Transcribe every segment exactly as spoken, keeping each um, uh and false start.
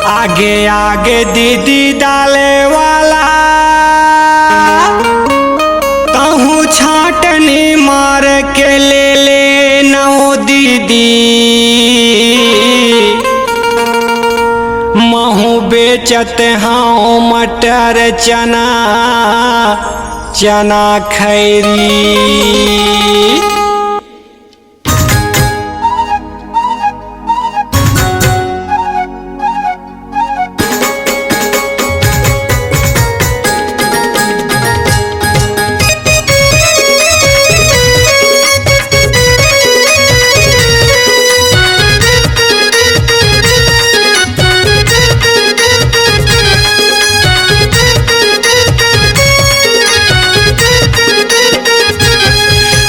आगे आगे दीदी डाले वाला, तहूँ छाटनी मार के ले ले नौ दीदी। महूँ बेचत हँव मटर चना, चना खैरी।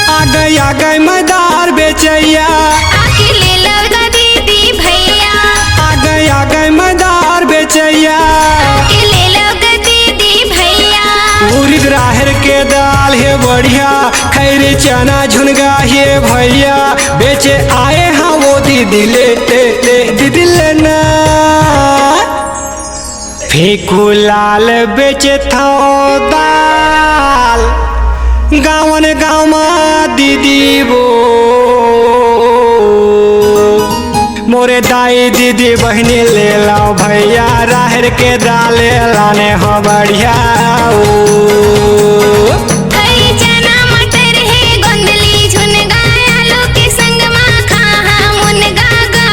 आ गई, आ गई मदार बेचैया। आके ले लो गा दीदी भैया। आ गई, आ गई मदार बेचैया। आके ले लो गा दीदी भैया। उरिद राहर के दाल हे बढ़िया, खैरे चना झुनगा हे भैया। बेचे आए हँव वो दीदी ले, ले, ले दीदी लेना। फेंकू लाल बेचथव दाल, गाँवन गाँव मा दीदी वो। मोरे दाई दीदी बहिनी ले लव भैया, राहर के दाल लाने हँव बढ़िया वो। हरी चना मटर हे गोंदली झुनगा, आलू के संग मा खाहा मुनगा गा।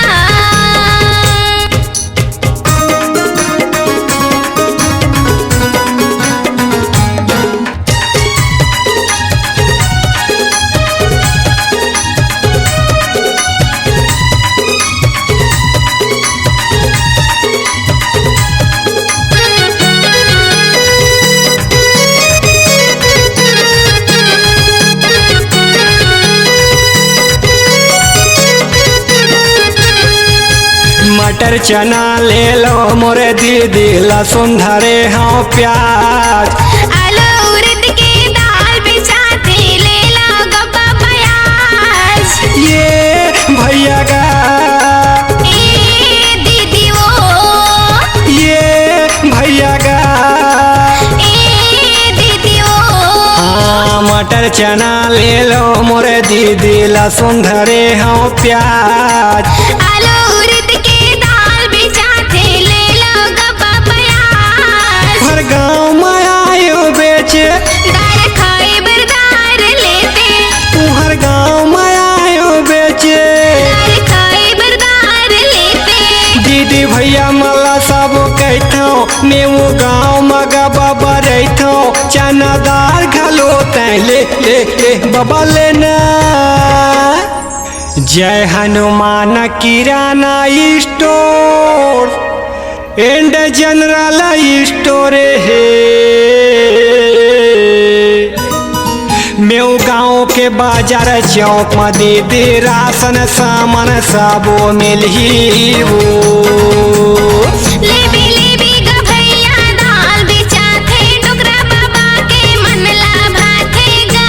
मटर चना ले लव मोरे दीदी, लसुन धरे हँव प्याज। आलू उरिद के दाल बेचाथे, ले लव गा बबा प्याज। ये भैया गा। ए दीदी वो। ये भैया गा। ए दीदी वो। हाँ, मटर चना ले लव मोरे दीदी, लसुन धरे हँव प्याज। आलू उरिद के दाल बेचाथे, ले लव गा बबा प्याज। हर गाँव मा आयो बेचे। दार खाए बर दार लेते। तुँहर गाँव मा आयो बेचे। दार खाए बर दार लेते। दीदी भैया मन ला सबो कहिथँव, मैं वो गाँव मा गा बबा रहिथँव, चना दार घलो तैं ले, ले, ले बबा लेना। जय हनुमान किराना स्टोर and जनरल स्टोर हे। मेऊ गाँव के बाजार चौक म दीदी राशन सामान सबो मिलही वो। लेबे लेबे गा भैया दाल बेचाथे, डोकरा बाबा के मन ला भाथे गा।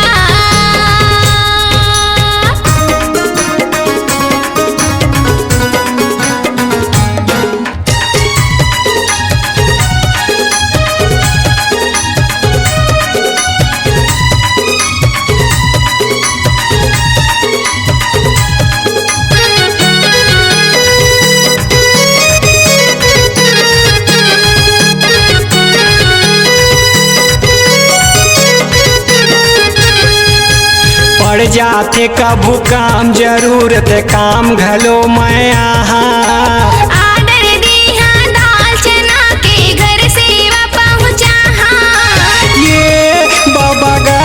पड़ जाथे कभू काम जरूरत, काम घलो मैं आहा। आर्डर दिहा दाल चना के, घर सेवा पहुँचाहा। ये बाबा गा।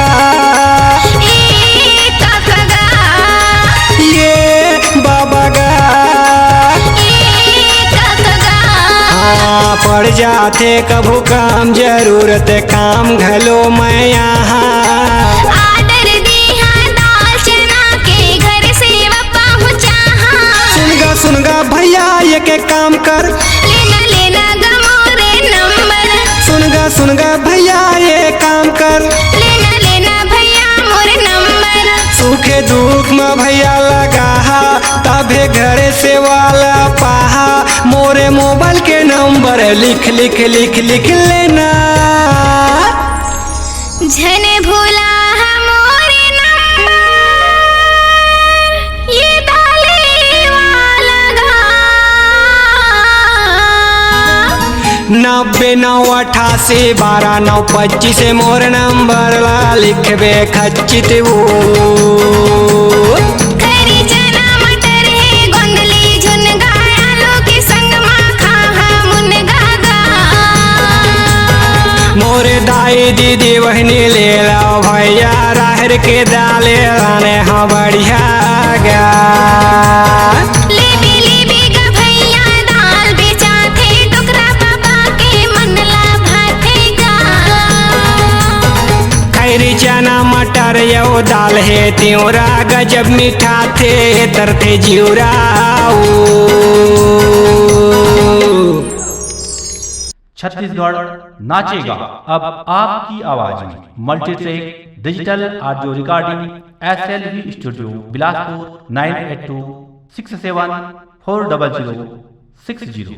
ए काका गा। ये बाबा गा। ए काका गा। हाँ, पड़ जाथे कभू काम जरूरत, काम घलो मैं आहा। आर्डर दिहा दाल चना के, घर सेवा पहुँचाहा। सुन गा, सुन गा भैया, एक, एक काम कर। लेना, लेना गा मोरे नंबर। सुन गा, सुन गा भैया, एक काम कर। लेना, लेना भैया मोरे नंबर। सुखे दुख म भैया लगाहा, तभे घरे से वाला पाहा, मोरे मोबाइल के नंबर लिख लिख लिख लिख लेना। झने भुला मोरे नंबर, ये दाले वाला गा। नब्बे नौ अठासी बारह नौ पच्चीस मोर नंबर ला लिखबे खच्चित वो। खैरी चना मटर हे गोंदली झुनगा, आलू के संग मा खाहा मुनगा गा। मोरे दाई दीदी बहिनी ले ला भैया राहर के दाले लाने हा बढ़िया गा। लेबे लेबे गा भैया दाल बेचाथे, डोकरा बाबा के मन ला भाथे गा। खैरी चना मटर यो दाल हे, तिउरा गजब मीठा थे, तरथे जिउरा। छत्तीसगढ़ नाचेगा अब आपकी आवाज में। Multitrack digital audio recording, SLV studio, Bilaspur, nine eight two six seven four double zero six zero.